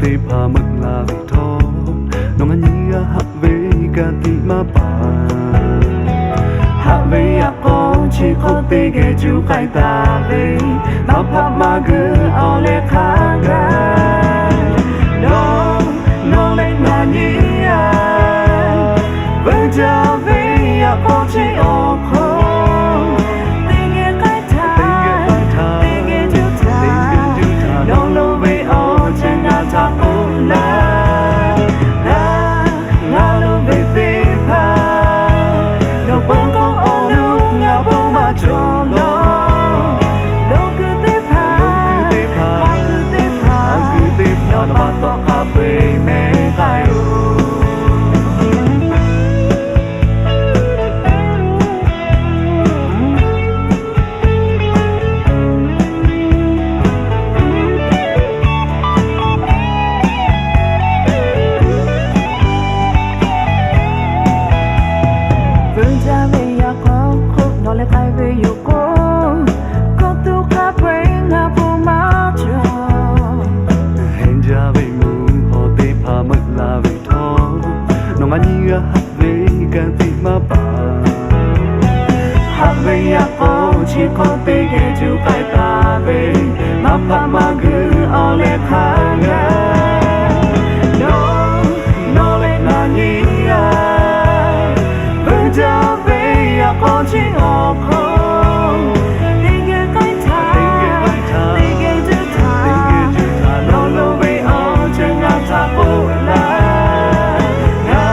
teˇ hpaˍ meuꞈ la ve htawˇ, nawˬ ngaˬ nyi g'a haꞈ ve ka tiꞈ maˇ paˍ. Haꞈ ve yaꞈ k'aw chi hk'awꞈ teˇ geh juˇ k'ai taˍ ve, maˇ hpaˆ maˇ guiˬ awˬ leh hk'a gaˬ. Nawˬ, nawˬ leh ngaˬ nyi a, veuˬ jaˇ ve yaꞈ k'aw chi awˬ hk'aw, teˇ geh k'ai htaˇ, teˇ geh juˇ htaˇ, nawˬ loˍ ve awˬ ceuˬ ngaˬ htaꞈ k'oˆ laˇ. Ngaˬ, ngaˬ loˍ ve teˇ hpaˍ, nawˬ pon k'o awˬ nuˇ ngaˬ bon maˇ cawˬ lawˬ. Loˍ kuiˬ teˇ hpaˍ, haˍ kuiˬ teˇ hpaˍ, haˍ kuiˬ teˇ hpaˍ, nawˬ pa taw hk'a peu-eˬ mehˉ k'ai-oˬ. Veuˬ jaˇ ve yaꞈ k'aw hk'oˆ nawˬ leh k'ai ve yoˬ k'o, kawˆ tuˬ hk'a peu-eˬ ngaˬ bon maˇ cawˬ. Hehnˇ jaˇ ve mvuhˇ hawˬ teˇ hpaˍ meuꞈ la ve htawˇ, nawˬ ngaˬ nyi g'a haꞈ ve ka tiꞈ maˇ paˍ. Haꞈ ve yaꞈ k'aw chi hk'awꞈ teˇ geh juˇ k'ai taˍ ve, maˇ hpaˆ maˇ guiˬ awˬ leh hk'a gaˬ. Nawˬ, nawˬ leh ngaˬ nyi a, veuˬ jaˇ ve yaꞈ k'aw chi awˬ hk'aw, teˇ geh k'ai htaˇ, teˇ geh juˇ htaˇ, nawˬ loˍ ve awˬ ceuˬ ngaˬ htaꞈ k'oˆ laˇ. Ngaˬ,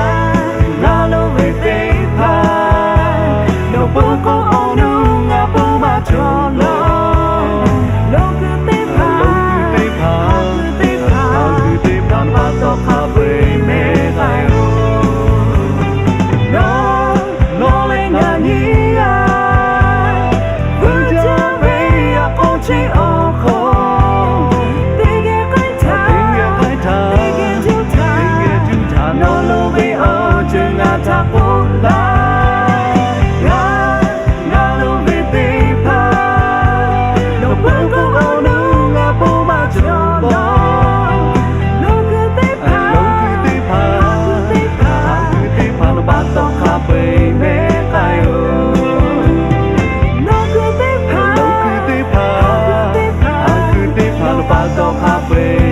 ngaˬ loˍ ve teˇ hpaˍ, nawˬ pon k'o awˬ nuˇ ngaˬ bon maˇ cawˬ lawˬ. Loˍ kuiˬ teˇ hpaˍ, haˍ kuiˬ teˇ hpaˍ, haˍ kuiˬ teˇ hpaˍ pa taw hk'a peu-eˬ mehˉ k'ai-oˬ. Nawˬ, nawˬ leh ngaˬ nyi a, veuˬ jaˇ ve yaꞈ k'aw chi awˬ hk'aw, teˇ geh k'ai htaˇ, teˇ geh juˇ htaˇ, nawˬ loˍ ve awˬ ceuˬ ngaˬ htaꞈ k'oˆ laˇ. Ngaˬ, ngaˬ loˍ ve teˇ hpaˍ, nawˬ pon k'o awˬ nuˇ ngaˬ bon maˇ cawˬ lawˬ. Loˍ kuiˬ teˇ hpaˍ, haˍ kuiˬ teˇ hpaˍ, haˍ kuiˬ teˇ hpaˍ, nawˬ pa taw hk'a peu-eˬ mehˉ k'ai-oˬ. Loˍ kuiˬ teˇ hpaˍ, loˍ kuiˬ teˇ hpaˍ, haˍ kuiˬ teˇ hpaˍ, haˍ kuiˬ teˇ hpaˍ, nawˬ pa taw hk'a peu-eˬ